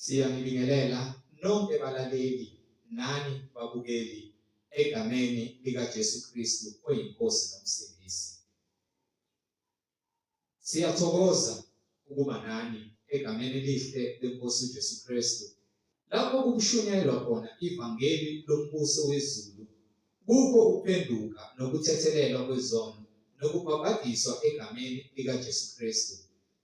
Siyanibingelela nonke balaleli nani babukeli egameni likaJesu Kristu oyiNkosi noMsindisi. Siyathokoza ukuba nani egameni elihle leNkosi uJesu Kristu lapho kushunyayelwa khona ivangeli lombuso wezulu kukho ukuphenduka nokuthethelelwa kwezono nokubhabhadiswa egameni likaJesu Kristu.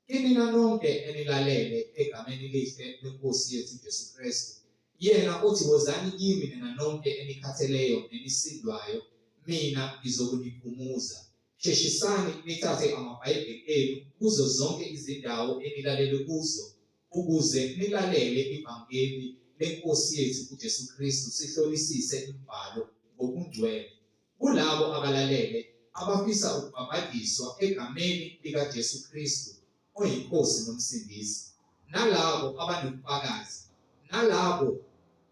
Kinina nonke enilalele egameni elihle leNkosi yethu uJesu Kristu, yena uthi wozani kimi nina nonke enikhatheleyo nenisindwayo, mina ngizokuniphumuza. Sheshisani nithathe amaBhayibheli enu kuzo zonke izindawo enilalele kuzo ukuze nilalele ivangeli leNkosi yethu uJesu Kristu, sihlolisise imibhalo ngokungcwele. Kulabo abalalele abafisa ukubhabhadiswa egameni likaJesu Kristu oyiNkosi noMsindisi, nalabo abanobufakazi, nalabo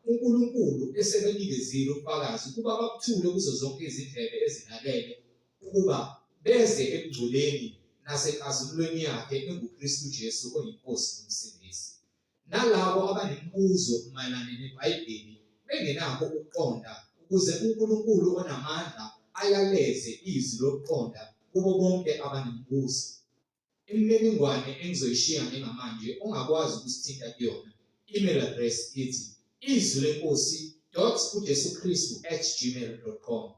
uNkulunkulu esebenikezile ubufakazi ukuba babuthule kuzo zonke izindlebe ezilalele, ukuba beze ebungcweleni nasenkazimulweni yakhe enguKristu Jesu oyiNkosi noMsindisi. Nalabo abanemibuzo mayelana neBhayibheli bengenakho ukuqonda, ukuze uNkulunkulu onamandla ayaleze izwi lokuqonda kubo bonke abanemibuzo. Imininingwane engizoyishiya njengamanje ongakwazi ukusithinta kuyona, email address ithi izwilenkosi dot ujesukristu at gmail dot com,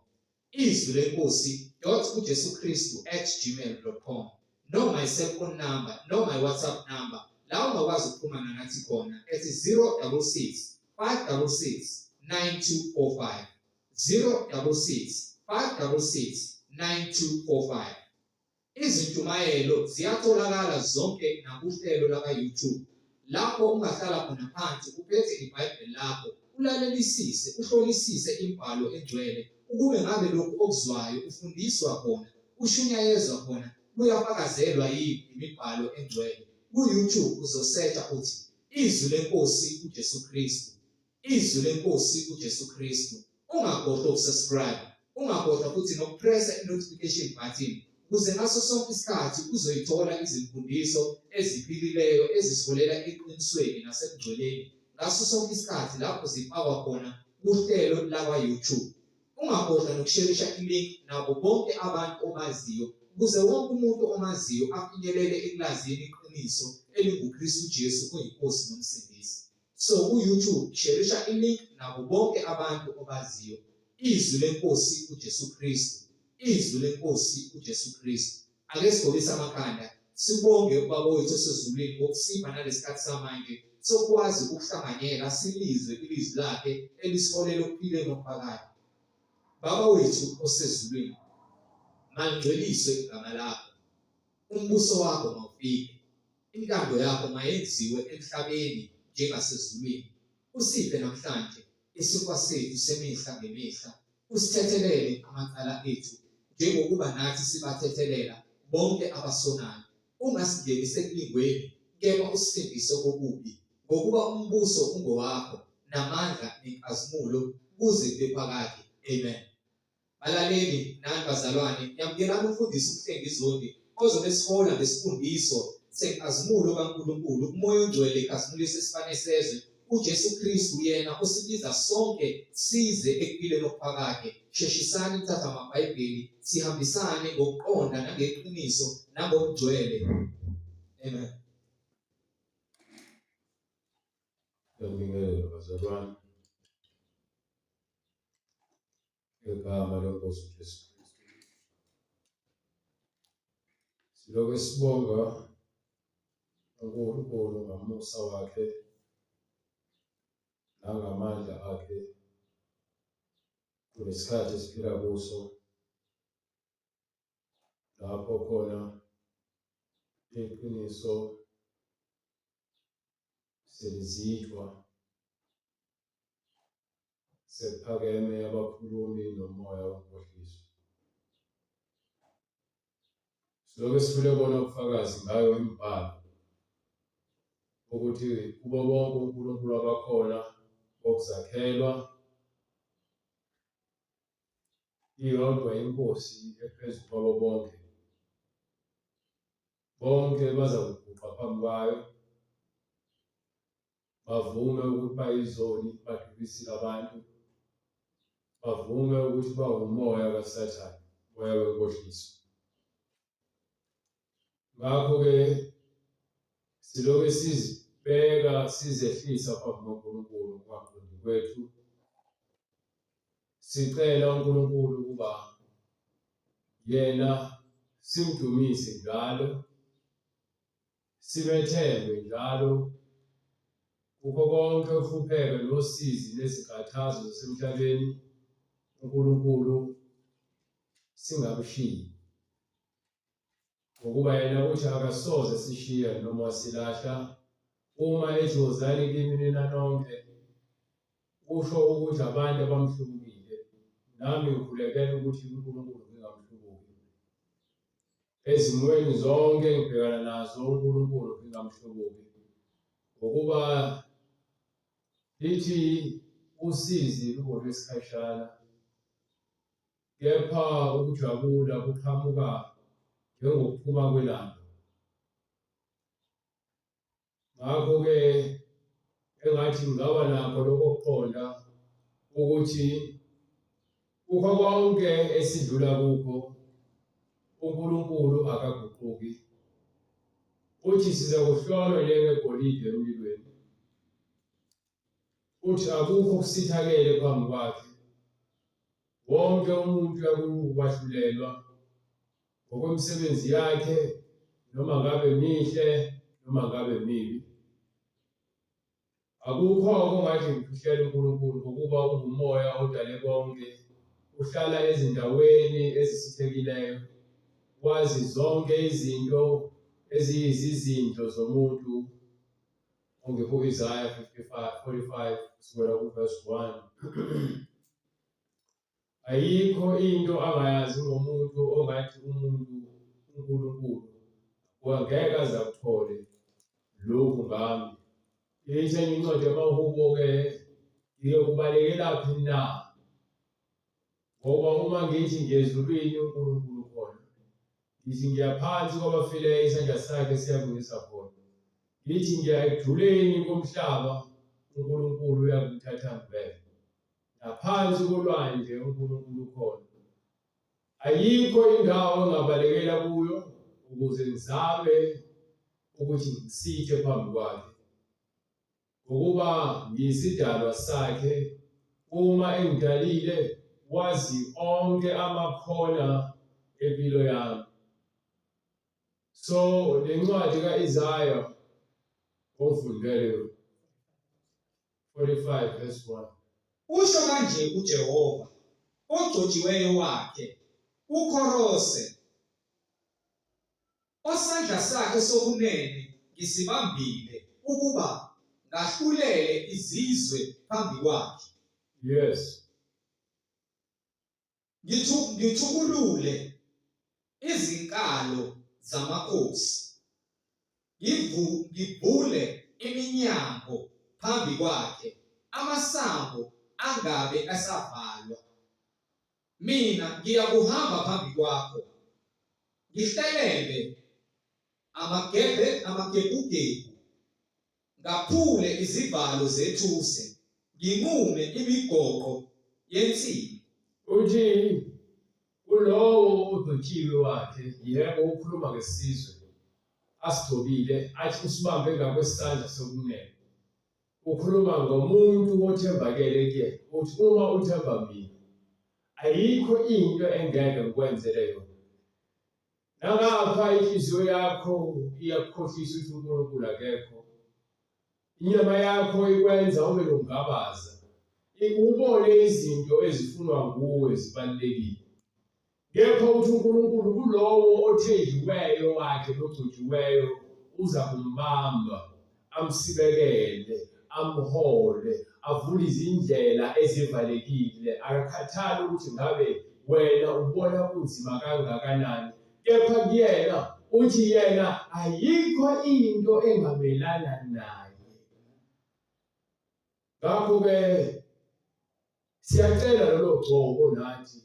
izwilenkosi dot ujesukristu at gmail dot com, noma i-cellphone number noma i-WhatsApp number la ungakwazi ukuxhumana nathi khona ethi 066 566 9245, 066 566 9245. Izintshumayelo ziyatholakala zonke nakuhlelo laka-YouTube lapho ungahlala khona phansi uphethe iBhayibheli lakho ulalelisise uhlolisise imibhalo engcwele ukube ngabe lokhu okuzwayo ufundiswa khona ushunyayezwa khona kuyafakazelwa yini imibhalo engcwele. Ku-YouTube uzosearcha uthi Izwi leNkosi uJesu Kristu, Izwi leNkosi uJesu Kristu. Ungakhohlwa ukusubscribe, ungakhohlwa futhi nokupressa i-notification button ukuze ngaso sonke isikhathi uzoyithola izimfundiso eziphilileyo ezisiholela eqinisweni nasebungcweleni ngaso sonke isikhathi lapho zifakwa khona kuhlelo lakwa-YouTube. Ungakhohlwa nokusherisha i-link nabo bonke abantu obaziyo ukuze wonke umuntu omaziyo afinyelele ekulazini iqiniso elinguKristu Jesu oyiNkosi noMsindisi. So ku-YouTube sherisha i-link nabo bonke abantu obaziyo. Izwi leNkosi uJesu Kristu. Izwi leNkosi uJesu Kristu. Ake sigobise amakhanda sibonge uBaba wethu osezulwini ngokusipha nalesikhathi samanje sokwazi ukuhlanganyela silizwe ilizwi lakhe elisiholela ekuphileni okuphakade. Baba wethu osezulwini, malingcweliswe igama lakho, umbuso wakho mawufike, intando yakho mayenziwe emhlabeni njengasezulwini. Usiphe namhlanje isinkwa sethu semihla ngemihla, usithethelele amacala ethu njengokuba nathi sibathethelela bonke abasonayo. Ungasingenisi ekulingweni, kepha usisindise kokubi, ngokuba umbuso ungowakho, namandla nenkazimulo kuze kube phakade. Amen. Balaleli nani bazalwane, yamukelani umfundisi uMhlengi Zondi ozobe esihola ngesifundiso senkazimulo kaNkulunkulu, uMoya oNgcwele ikhazimulisa isibane sezwe, uJesu Kristu yena osibiza sonke size ekuphileni okuphakade. Sheshisani nithathe amaBhayibheli sihambisane ngokuqonda nangeqiniso nangokugcwele. Amen. Ngiyabingelela bazalwane ngegama leNkosi uJesu Kristu. Silokhu sibonga uNkulunkulu ngomusa wakhe nangamandla akhe kulesikhathi esiphila kuso lapho khona iqiniso selizitshwa sekuphakeme abakhulumi nomoya wenkohliso. Siloke sifune bona ubufakazi ngayo imibhalo ukuthi kubo bonke uNkulunkulu abakhona bokuzakhelwa iyodwa inkosi ephezu kwabo bonke. Bonke bazakuguqa phambi kwayo. Bavume ukuthi bayizoni, badukisile abantu, bavume ukuthi bawumoya kaSathane, umoya wenkohliso. Ngakho-ke siloke sizibeka sizehlisa phambi koNkulunkulu ngokungaqondi kwethu, sicela uNkulunkulu ukuba yena simdumise njalo, simethembe njalo kukho konke ukuhlupheka nosizi nezinkathazo zasemhlabeni, uNkulunkulu singamshiyi. Ngokuba yena uthi akasoze sishiya noma silahla. Uma ethi wozani kimi nina nonke, kusho ukuthi abantu abamhlubukile. Nami ngikhulekela ukuthi uNkulunkulu ngingamhlubuki. Ezimweni zonke engibhekana nazo uNkulunkulu ngingamhlubuki. Ngokuba lithi usizi lungolwesikhashana. Kepha ukujabula kuqhamuka njengokuphuma kwelanga. Ngakho-ke engathi ngingaba nakho lokho kuqonda ukuthi kukho konke esidlula kukho uNkulunkulu akaguquki. Uthi siza kuhlolwa njengegolide emlilweni. Uthi akukho okusithakele phambi kwakhe. Wonke umuntu uyakuwahlulelwa ngokwemisebenzi yakhe noma ngabe mihle noma ngabe mibi. Akukho okungathi ngifihlela uNkulunkulu ngokuba ungumoya odale konke, uhlala ezindaweni ezisithekileyo, wazi zonke izinto eziyizizindlo zomuntu. Ongeku-Isaya 55 45 kusukela ku-verse 1. Ayikho into angayazi ngomuntu ongathi umuntu uNkulunkulu angeke aze akuthole lokhu ngami. Ithi enye incwadi yamaHubo-ke, ngiyokubalekelaphi na? Ngoba uma ngithi ngiyezulwini uNkulunkulu ukhona. Ngithi ngiya phansi kwabafileyo isandla sakhe siyakungisa khona. Ngithi ngiya ekujuleni komhlaba uNkulunkulu uyakungithatha ngibeke. Ngaphansi kolwandle uNkulunkulu ukhona. Ayikho indawo engabalekela kuyo ukuze ngizame ukuthi ngisithe phambi kwakhe. Ngokuba ngiyisidalwa sakhe, uma engidalile wazi onke amakhona empilo yami. So le ncwadi ka-Isaya ongifundele yona 45 verse 1. Usho kanje uJehova, ogcotshiweyo wakhe, uKorose, Osandla sakhe sokunene ngisibambile ukuba ngahlulele izizwe phambi kwakhe. Yes. Ngithu ngithukulule izinkalo zamakhosi. Ngivu ngivule iminyango phambi kwakhe, amasango angabe esavalwa. Mina ngiyakuhamba phambi kwakho, ngihlelembe amagebhe amagebhugebhu, ngaphule izivalo zethuse, nginqume imigoqo yensimbi. Uthi kulowo ogcotshiwe wakhe, yebo, ukhuluma ngesizwe asigcobile, athi usibambe ngakwesandla sokunene. Ukhuluma ngomuntu othembakele kuyena, uthi uma uthemba mina, ayikho into engeke ngikwenzele yona. Nangapha inhliziyo yakho iyakukhohlisa ukuthi uNkulunkulu akekho. Inyama yakho ikwenza ube nokungabaza, ubone izinto ezifunwa nguwe zibalulekile. Kepha uthi uNkulunkulu kulowo othenjiweyo wakhe nogcotshiweyo uza kumbamba, amsibekele, amhole, avule izindlela ezivalekile. Akakhathali ukuthi ngabe wena ubona kunzima kangakanani, kepha kuyena uthi yena ayikho into engamelana naye. Ngakho-ke siyacela lolo gcobo nathi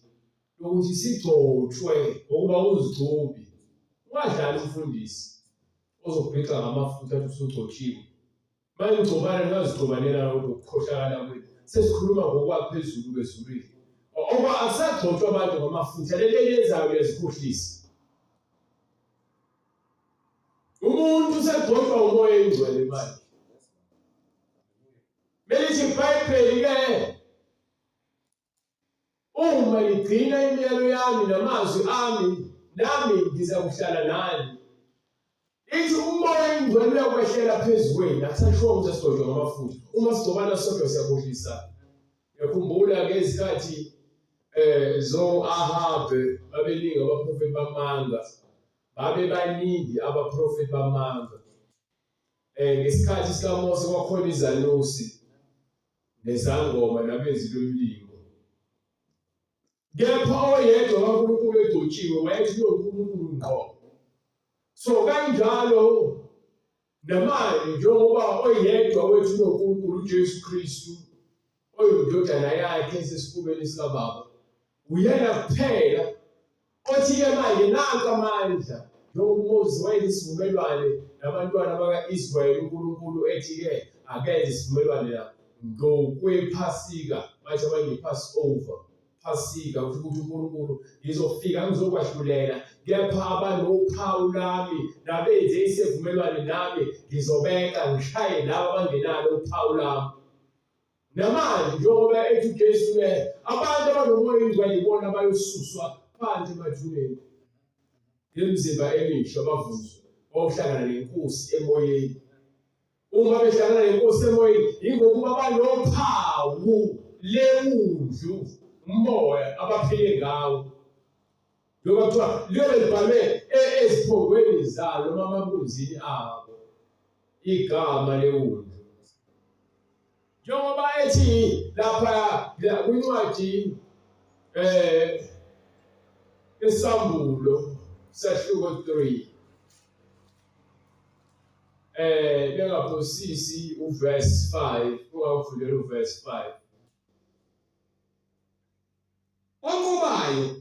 lokuthi sigcotshwe ngokuba uzigcobi. Ungadlali umfundisi ozobhixa ngamafutha athi usugcotshiwe. Manigcobana ningazigcobanela lokho kukhohlakala kwenu. Sesikhuluma ngokwaphezulu kwezulwini. Oba akusagcotshwa abantu ngamafutha lento eyenzayo uyazikhohlisa. Umuntu usegcotshwa umoya engcwele manje. Melithi iBhayibheli ke Uma nigcina imiyalo yami namazwi ami, nami ngizakuhlala nani. Ithi umoya oyingcwele uyakwehlela phezu kwenu, akusashiwo ukuthi asigcotshwe ngamafutha. Uma sigcobana sodwa siyakhohlisana. Ngiyakhumbula ngezikhathi zo-Ahabe babeningi abaprofethi bamanga, babebaningi abaprofethi bamanga. Ngesikhathi sikaMose kwakhona izanusi nezangoma nabenzi bemilingo. Kepha oyedwa kaNkulunkulu egcotshiwe wayethi uNkulunkulu ngqo. So kanjalo namanje njengoba oyedwa wethu unoNkulunkulu uJesu Kristu oyindodana yakhe esesifubeni sikaBaba uyena kuphela othi-ke manje nanka amandla njengoba uMoses wayenesivumelwane nabantwana baka-Israyeli uNkulunkulu ethi-ke akenze isivumelwane la ngokwephasika bathi abanye i-Passover Phasika kusho ukuthi uNkulunkulu ngizofika ngizokwahlulela kepha abanophawu lami nabenze isivumelwane nami ngizobeka ngishaye laba abangenalo uphawu lami Namanje njengoba ethi uJesu-ke abantu abanomoya oyingcwele ibona abayosuswa phansi emathuneni ngemizimba emisha bavuswe bayohlangana nenkosi emoyeni. Uma behlangana nenkosi emoyeni yingokuba banophawu lewundlu umoya abaphile ngawo. Njengoba kuthiwa liyobe libhalwe eziphongweni zalo noma amabunzini abo igama lewundlu. Njengoba ethi lapha kwincwadi esambulo sahluko 3 bengaphosisi uverse 5 ungawufundela uverse 5. Onqobayo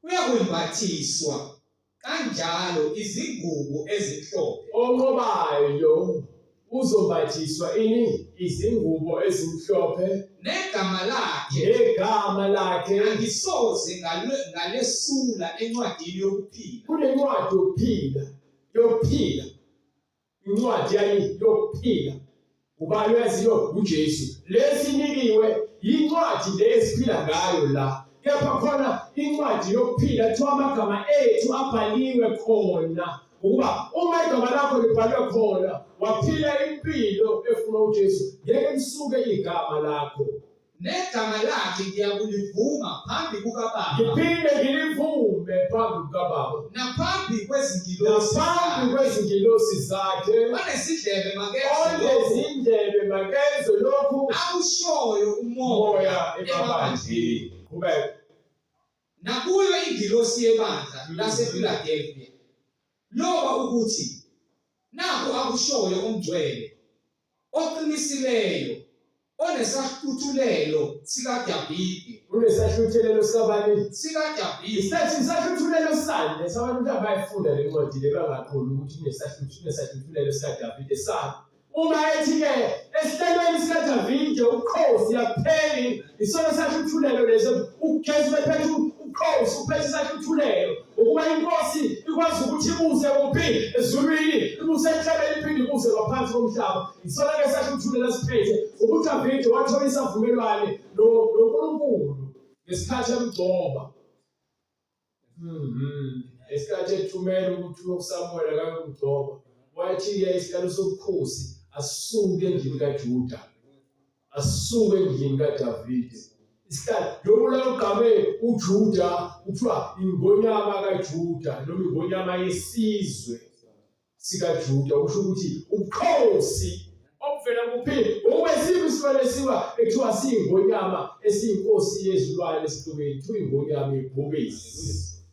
uyakwembathiswa kanjalo izingubo ezimhlophe. Onqobayo uzombathiswa ini? Izingubo ezimhlophe. Negama lakhe. Negama lakhe. Angisoze ngalesula encwadini yokuphila. Kunencwadi yokuphila, yokuphila. Incwadi yani yokuphila. Ubani oyaziyo? UJesu. Lesinikiwe yincwadi le esiphila ngayo la. Kepha khona incwadi yokuphila kuthiwa amagama ethu abhaliwe khona. Ukuba uma igama lakho libhalwe khona, waphila impilo efuna uJesu, ngeke lisuke igama lakho. Negama lakhe ngiyakulivuma phambi kukaBaba. Ngiphinde ngilivume phambi kukaBaba. Naphambi kwezingilosi. Naphambi kwezingilosi zakhe. Onezindlebe makezwe lokhu. Onezindlebe makezwe lokhu. Akushoyo uMoya emabandleni. Qhubeka. Nakuyo ingilosi yebandla laseFiladelfiya loba ukuthi, Nakhu akushoyo ongcwele, oqinisileyo, onesahluthulelo sikaDavide. Unesahluthulelo sikabani? SikaDavide. Isahluthulelo sani? Lesi abantu mhlawumbe bayifunda le ncwadi le bangaqondi ukuthi kunesahluthulelo sikaDavide sani. Uma ethi-ke esihlalweni sikaDavide ubukhosi akupheli, isona sahluthulelo leso uJesu bephethe ubukhosi, uphethe isahluthulelo ukuba inkosi ikwazi ukuthi ibuse kuphi ezulwini, ibuse emhlabeni, iphinde ibuse ngaphansi komhlaba. Isona-ke sahluthulelo asiphethe ubuDavide wathola isavumelwane noNkulunkulu ngesikhathi emgcoba. Mhm. Esikhathi ethumela ukuthi uSamuel akayomgcoba, wathi-ke isihlalo sobukhosi asisuke endlini kaJuda, asisuke endlini kaDavide. Isihlalo njengoba la ugqame uJuda kuthiwa ingonyama kaJuda noma ingonyama yesizwe. sikaJuda kusho ukuthi ubukhosi obuvela kuphi ngokwesimo isilwane esiwa ekuthiwa siyingonyama esiyinkosi yezilwane esihlukene kuthiwa ingonyama ibhubesi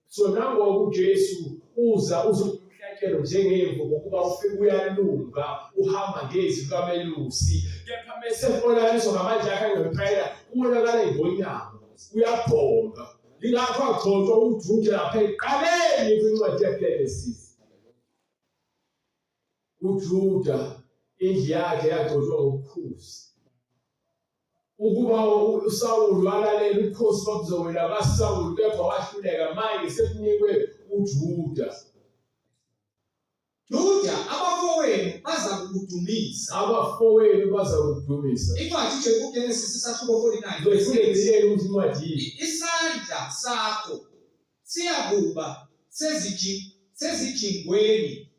so nangoba uJesu uza uzomhlatshelo njengemvu ngokuba ufike uyalunga uhamba ngezwi kamelusi kepha mese ebonakaliswa ngamandla akhe ngempela ubonakala ingonyama uyabhonga Yingakho agxotshwa uJuda lapha ekuqaleni kwincwadi yeGenesis. UJuda Indlu yakhe yagcotshwa ngobukhosi. Ukuba uSawulu walalela ubukhosi babuzowela kaSawulu kepha wahluleka manje sekunikwe uJuda. Juda, abafowenu bazakukudumisa. Abafowenu bazakukudumisa. Incwadi nje kuGenesis isahluko 49. Ngizoyifunda ekugcineni ukuthi incwadi yini. Isandla sakho siyakuba sezijingweni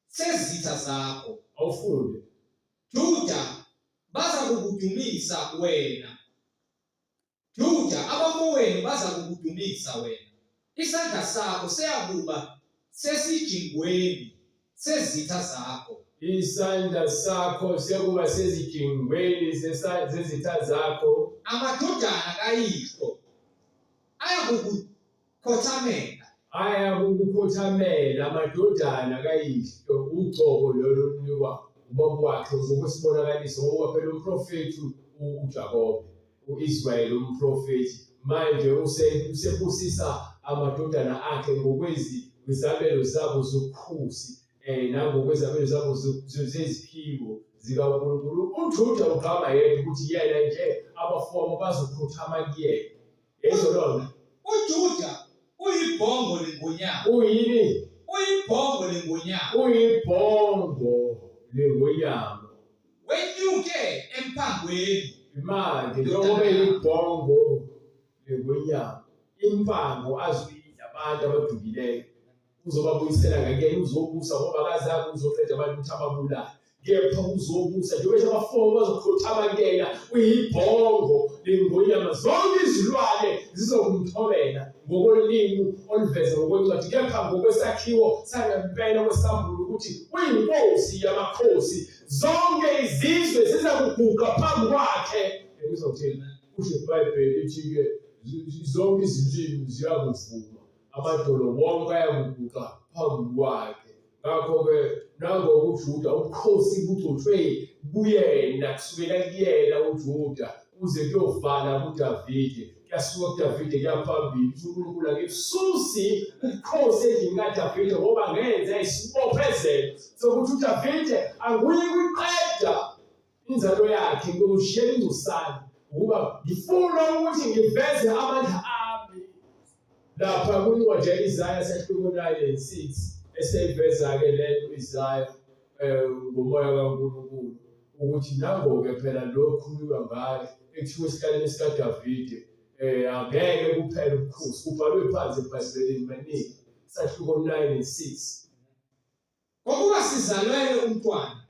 sezitha zakho. Awufunde. Juda, bazakukudumisa wena. Juda, abafowenu bazakukudumisa wena. Isandla sakho seyakuba sesijingweni sezitha zakho. Isandla sakho siyakuba sezijingweni zezitha zakho. Amadodana kayihlo ayakukukhothamela. Ayakukukhothamela amadodana kayihlo, ugcobo lolo olunikwa ubaba wakhe ngokwesibonakaliso, ngoba phela umprofethi uJakobe, u-Israyeli umprofethi, manje usebusisa amadodana akhe ngokwezabelo zabo zobukhosi nangokwezabelo zabo zeziphiwo zikaNkulunkulu. UJuda ugqama yedwa ukuthi yena nje abafowabo bazokhothama kuyena. Yezwa lona. UJuda uyibhongo lengonyama. Uyini? Uyibhongo lengonyama. Uyibhongo lengonyama. Wenyuke emphangweni. Manje njengoba eyibhongo lengonyama, impango azoyidla abantu abadukileyo. Uzobabuyisela ngakuyena, uzobusa ngoba akazange uzoqeda abantu ukuthi ababulale. Kepha uzobusa njengoba esho abafowabo bazokhothama kuyena, uyibhongo lengonyama, zonke izilwane zizokumthobela ngokolimi oluveza ngokwencwadi, kepha ngokwesakhiwo sangempela kwesambulo ukuthi uyinkosi yamakhosi, zonke izizwe zizakuguqa phambi kwakhe. Ngizawuthini? Kusho iBhayibheli lithi-ke zonke izilimi ziyakuvuma, amadolo wonke ayakuguqa phambi kwakhe. Ngakho-ke nangokuJuda ubukhosi bugcotshwe kuyena, kusukela kuyena uJuda kuze kuyovala kuDavide, kuyasuka kuDavide kuya phambili. Uthi uNkulunkulu angikususi ubukhosi endlini kaDavide ngoba ngenza isibophezelo sokuthi uDavide anguye kuyiqeda inzalo yakhe, ngiyoshiyela ingcosana ukuba ngifuna ukuthi ngiveze amandla ami. Lapha kwincwadi ya-Isaya sahluko 9 and 6 eseyiveza-ke le nto u-Isaya ngomoya kaNkulunkulu ukuthi nango-ke phela lo okhulunywa ngaye ekuthiwa esihlalweni sikaDavide angeke kuphele ubukhosi kubhalwe phansi eBhayibhelini maningi sahluko 9 and 6. Ngokuba sizalelwe umntwana,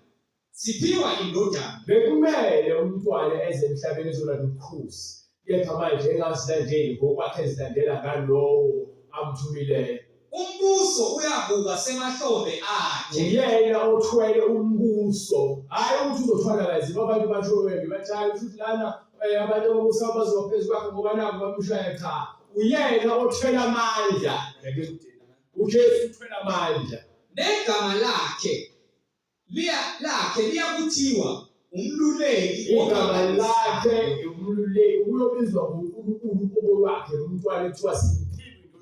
siphiwa indodana. Bekumele umntwana eze emhlabeni ezolanda ubukhosi, kepha manje engazilandeli ngokwakhe ezilandela ngalowo amthumileyo. Umbuso uyakuba semahlombe akhe. Uyena othwele umbuso, hhayi ukuthi uzothwala kanzima. Abantu basho wena bathi hhayi kusho lana abantu ababusa bazoba phezu kwakhe ngoba naku bamshaya. Cha, uyena othwele amandla. UJesu uthwele amandla. Negama lakhe liya lakhe liyakuthiwa umluleki. Igama lakhe umluleki, uyobizwa ngoNkulunkulu uqobo lwakhe. Lo mntwana ekuthiwa simphiwe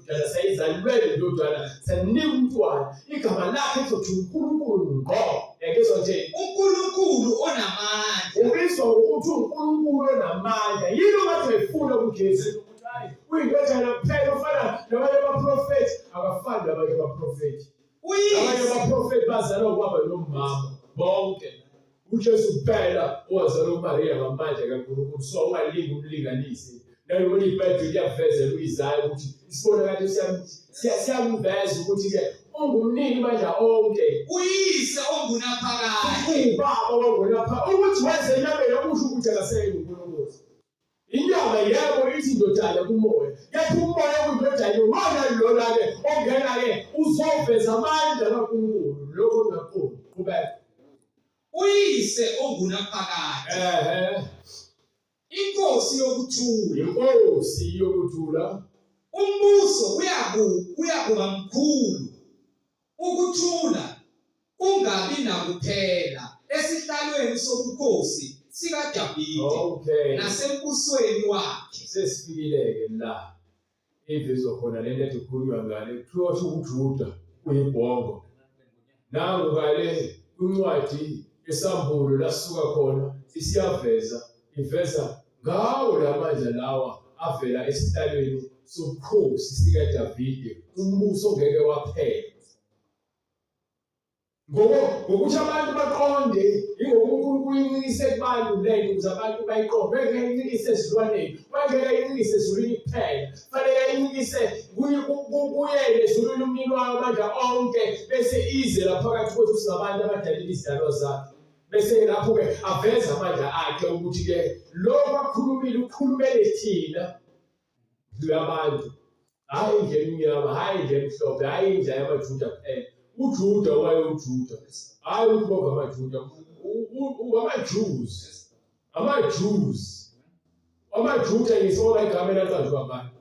indodana, sayizalelwe indodana, sanika umntwana, igama lakhe lizothi uNkulunkulu ngqo. Yakezwa nje uNkulunkulu onamandla. Ubizwa ngokuthi uNkulunkulu onamandla. Yini ongathi uyayifuna kuJesu? Uyindodana kuphela ufana nabanye abaprofethi, akafani nabanye abaprofethi. Abanye abaprofethi bazalwa ubaba nomama bonke. UJesu kuphela owazalwa uMariya ngamandla kaNkulunkulu. So ungalingi umlinganise. Nalona iBhayibheli liyakuvezela u-Isaya ukuthi isibonakaliso siyamveza ukuthi-ke ungumnini mandla onke. Uyise ongunaphakade. Ubaba ongunaphakade. Ukuthi weze enyameni akusho ukuthi akaseyena uNkulunkulu. Inyama yebo ithi indodana kumoya, kepha umoya kuyindodana iwona lona-ke ongena-ke uzoveza amandla kaNkulunkulu. Lokho ngingaqondi. Qhubeka. Uyise ongunaphakade. Ehhe. Inkosi yokuthula. Inkosi yokuthula. Umbuso uyakuba mkhulu. Ukuthula kungabi nakuphela esihlalweni sobukhosi sikaDavide nasembusweni wakhe. Sesifikile-ke la ivezwa khona le nto ade kukhulunywa ngale, kuthiwa sho uJuda uyibhongo. Nangu ngale kwincwadi yesambulo lasuka khona isiyaveza iveza ngawo la mandla lawa avela esihlalweni sobukhosi sikaDavide, umbuso ongeke waphela. Ngokuthi abantu baqonde ingoba uNkulunkulu incikise kubantu lento ukuze abantu bayiqonde. Wayengeke ayincikise ezilwaneni, wayengeke ayincikise ezulwini kuphela, fanele ayincikise kuyena ezulwini umnini wayo amandla onke, bese ize la phakathi kwethu singabantu abadalile izidalwa zakhe. Bese lapho-ke aveza amandla akhe ukuthi-ke lokhu akukhulumile ukhulumele thina ndlu yabantu, hhayi indlu emnyama, hhayi indlu emhlophe, hhayi indlu yamaJuda kuphela. UJuda wayewuJuda, hhayi ukuthi bonke amaJuda, amaJews, amaJews, amaJuda ngisona igama elaqanjwa abantu,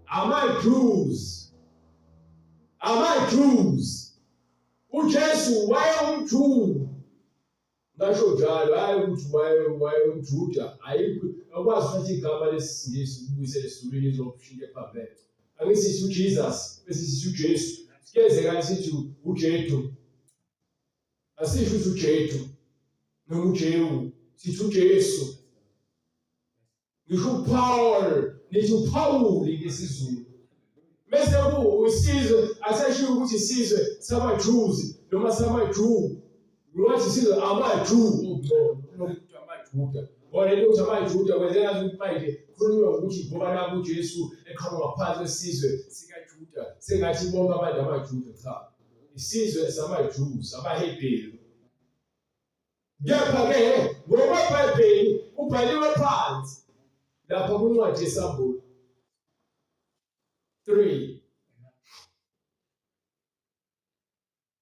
amaJews, amaJews. UJesu wayewumJuda. Ngasho njalo, hhayi ukuthi wayewumJuda, ayikho akwazi ukuthatha igama lesiNgisi ukubuyisela esiZulwini izoshintsha ephambene. Ake sithi uJesus bese sithi uJesu. Kuyenzeka sithi uJedu. Asisho ukuthi uJedu noma uJehu, sithi uJesu. Ngisho uPaul, nithi uPawuli ngesiZulu. Bese ku isizwe aseshiwo ukuthi isizwe samaJews noma samaJew. Ngathi isizwe amaJew ungcono kunokuthi amaJuda. Ngoba lento yokuthi amaJuda kwenzeka ngathi ukuthi manje khulunywa ngokuthi ngoba nakhu uJesu eqhamuka ngaphansi kwesizwe sikaJuda sengathi bonke abantu amaJuda. Cha. Isizwe samaJews, amaHebheru. Kepha-ke ngokweBhayibheli kubhaliwe phansi lapha kwincwadi yeSambulo 3.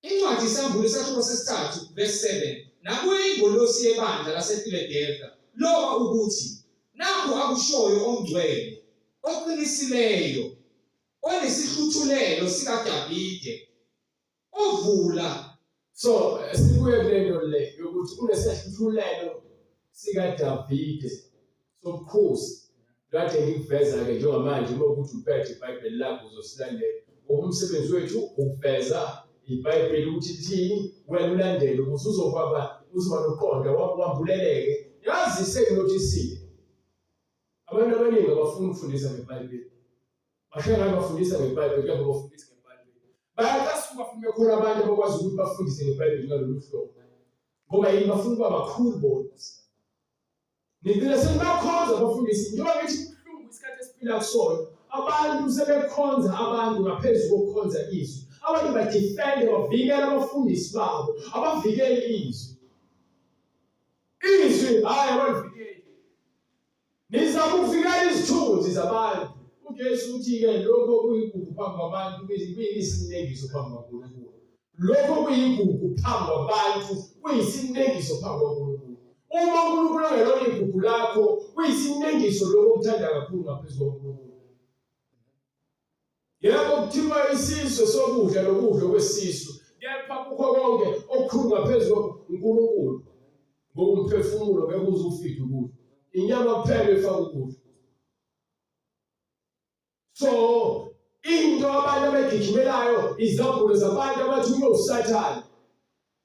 Incwadi iSambulo isahluko sesithathu verse 7 nakuyo ingolosi yebandla laseFiladelfiya loba ukuthi nakhu akushoyo ongcwele oqinisileyo onesihluthulelo sikaDavide ovula. So sibuye kule nto le yokuthi unesehluthulelo sikaDavide sobukhosi kade ngikuveza-ke njengamanje uma ukuthi uphethe iBhayibheli lakho uzosilandela ngoba umsebenzi wethu ukuveza iBhayibheli ukuthi lithini wena ulandele ukuze uzokwaba uzoba nokuqonda wambuleleke. Yazi senginotisile abantu abaningi abafuni ukufundisa ngeBhayibheli. Bashaye ngabe bafundisa ngeBhayibheli kepha bafundisa ngeBhayibheli. Bayacasuka futhi bekhona abantu abakwazi ukuthi bafundise ngeBhayibheli ngalolu hlobo. Ngoba yini bafuna ukuba bakhulu bona. Nigcina senibakhonza abafundisi njengoba ngithi kubuhlungu isikhathi esiphila kusona. Abantu sebekhonza abantu ngaphezu kokukhonza izwi. Abantu badefende bavikela abafundisi babo, abavikeli izwi. Izwi hhayi abalivikeli. Nizama ukuvikela izithunzi zabantu. UJesu uthi-ke lokho okuyigugu phambi kwabantu kuyisinengiso phambi kwaNkulunkulu. Lokho okuyigugu phambi kwabantu kuyisinengiso phambi kwaNkulunkulu. Uma uNkulunkulu engelona igugu lakho, kuyisinengiso lokho okuthanda kakhulu ngaphezu kwaNkulunkulu. Yebo kuthiwa isizwe sokudla nokudla kwesisu, kepha kukho konke okukhulu ngaphezu uNkulunkulu. Ngokumphefumulo ngeke uze ufike ukudla. Inyama kuphela efaka ukudla. So into abantu abagijimelayo izambulo zabantu abathunywe uSathane.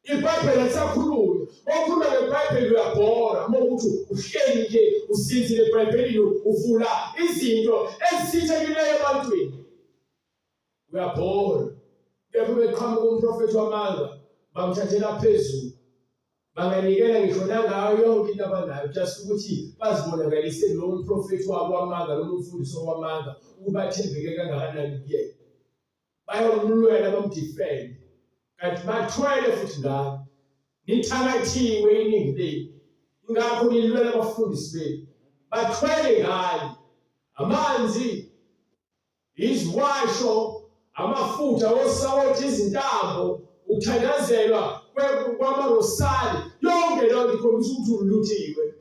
IBhayibheli alisakhulumi. Okhuluma ngeBhayibheli uyabhora uma ukuthi uhleli nje usinzile eBhayibhelini uvula izinto ezisithekileyo ebantwini. Uyabhora. Kepha beqhamuka umprofethi wamanga bamthathela phezulu. Banganikela ngisho nangayo yonke into abanayo just ukuthi bazibonakalise lowo mprofethi wabo wamanga noma umfundisi wamanga ukuba athembeke kangakanani kuyena. Bayomlwela bamdefende kanti bathwele futhi ngani. Nithakathiwe iningi lenu. Ingakho nilwela abafundisi benu. Bathwele ngani. Amanzi, iziwasho, amafutha osawoti, izintambo, ukuthandazelwa kwamarosali, yonke leyo nto ikhombisa ukuthi uluthiwe.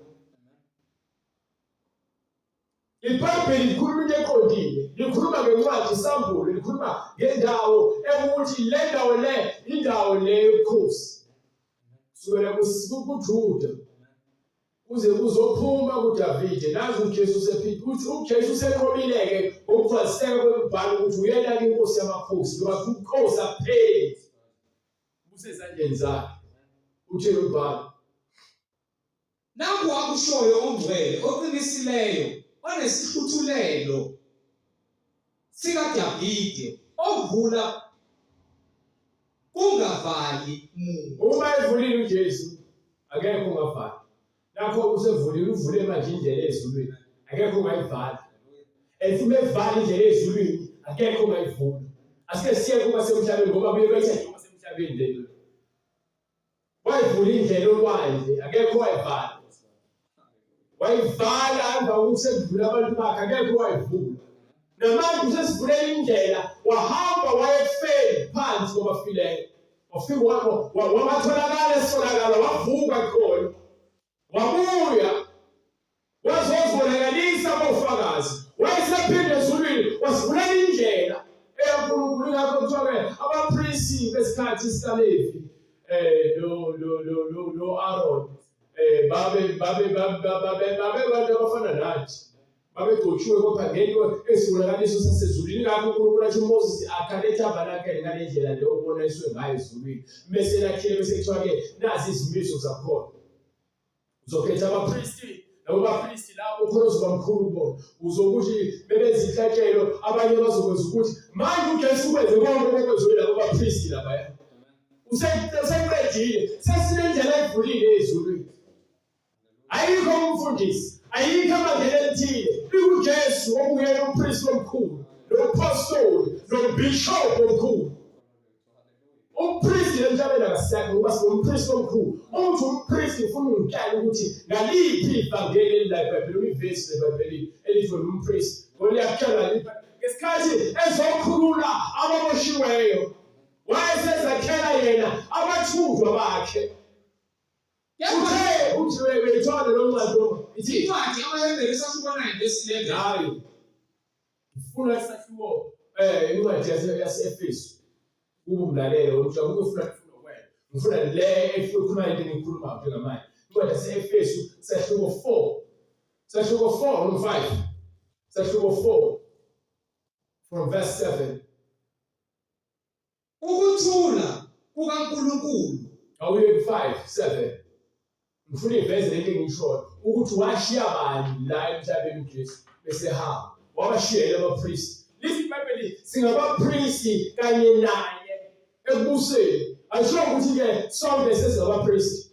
IBhayibheli likhuluma into eqondile, likhuluma ngencwadi iSambulo, likhuluma ngendawo ekuthi le ndawo le indawo le yobukhosi. Kusukela kuJuda kuze kuzophuma kuDavide. Nazi uJesu usephinde uthi uJesu usenqobile-ke ngokugcwaliseka kwemibhalo ukuthi uyena-ke inkosi yamakhosi, ngoba ubukhosi abupheli. Busezandleni zakhe. Uthini umbhalo? Nakhu akushoyo ongcwele oqinisileyo onesihluthulelo sikaDavide ovula kungavali muntu. Uma evulile uJesu akekho ongavali. Nakho usevulile uvule manje indlela ezulwini. Akekho ongayivala. And uma evala indlela ezulwini akekho ongayivula. Asike siye kuba semhlabeni ngoba kuye kwethe kuba semhlabeni lento. Wayivula indlela olwandle akekho owayivala. Wayivala emva kokuthi sekudlula abantu bakhe akekho owayivula. Namanje usesivulela indlela wahamba wayefeli phansi kwabafileyo. Wafika wabatholakala esolakala wavuka khona. Wabuya wazozibonakalisa kofakazi. Wayesephinde ezulwini wasivulela indlela eyaNkulunkulu ingakho kuthiwa-ke abapristi besikhathi sikaLevi lo lo lo lo lo Aaron babe babe babe babe abantu abafana nathi babegcotshiwe kodwa ngento esibonakaliso sasezulwini. Ingakho uNkulunkulu athi uMoses akhale etabernacle ngale ndlela le oboniswe ngayo ezulwini, bese lakhile, bese kuthiwa-ke nazi izimiso zakhona. Uzokhetha abapristi, labo bapristi labo khona uzoba mkhulu kubona, uzokuthi bebenza inhlatshelo, abanye bazokwenza ukuthi manje uJesu wenze konke okwenziwe labo bapristi labaya. Useqedile, sesinendlela evulile ezulwini. Ayikho umfundisi, ayikho amandlela elithile. LikuJesu okuyena umpristi omkhulu, nomphostoli, nombhishobhi omkhulu. Umpristi emhlabeni akasekho ngoba sinompristi omkhulu. Uthi umpristi ufuna ungitshela ukuthi ngaliphi ivangeli elila eBhayibhelini, ivesi leBhayibhelini elithi wena umpristi. Ngoba liyakutshela lipha ngesikhathi ezokhulula ababoshiweyo wayesezakhela yena abathunjwa bakhe. Uthe uthi weyithole lo ncwadi lo ithi incwadi yamaHebheru isahluko 9 verse 11. Hayi. Ngifuna isahluko incwadi yase-Efesu. Kube umlalelo ukuthi akukho ufuna ngifuna wena. Ngifuna le ekhuluma into engiyikhulumayo njengamanje. Incwadi yase-Efesu sahluko 4. Sahluko 4 no 5. Sahluko 4 from verse 7. Ukuthula kukaNkulunkulu. Awuye ku-5 7. Ngifuna iveze lento engiyishoyo ukuthi washiya bani la emhlabeni uJesu bese ehamba. Wabashiyela abapristi. Lithi iBhayibheli singabapristi kanye naye ekubuseni. Ayisho ukuthi-ke sonke sesingabapristi.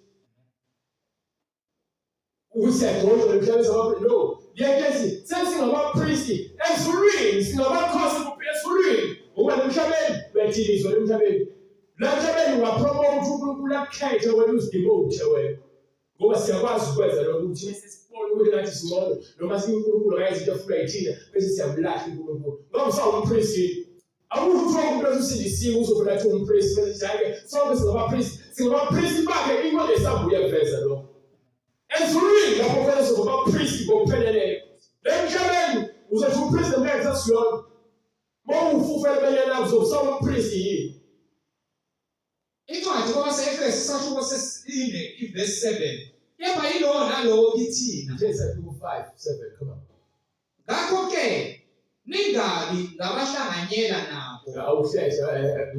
Ukuthi siyagcotshwa emhlabeni sabapristi. No. Liyakezi sesingabapristi ezulwini, singabakhosi kuphela ezulwini. Ngoba emhlabeni uyadilizwa emhlabeni. La emhlabeni ungapromote uNkulunkulu akukhethe wena uzidemote wena. Ngoba siyakwazi ukwenza lokho ukuthi bese sibone ukuthi ngathi singcono noma sinkulunkulu akayenzi into efuna yithina bese siyamlahla uNkulunkulu. Ngoba usawumpristi. Akusho ukuthi wonke umuntu osindisiwe uzovela athi umpristi bese sithi hhayi-ke sonke singabapristi. Singabapristi bakhe inkonzo esambuye kuveza lokho. Ezulwini lapho khona sizoba abapristi ngokupheleleyo. Emhlabeni uzothi umpristi ngeke kusasiyona. Uma uwufufela emenyana uzobe usawumpristi yini? Incwadi kwabase-Efesu isahluko sesine ivesi 7. Kepha yilowo nalowo kithina. Nje isahluko 5 7 come on. Ngakho-ke ningabi ngabahlanganyela nabo. Awuhlehla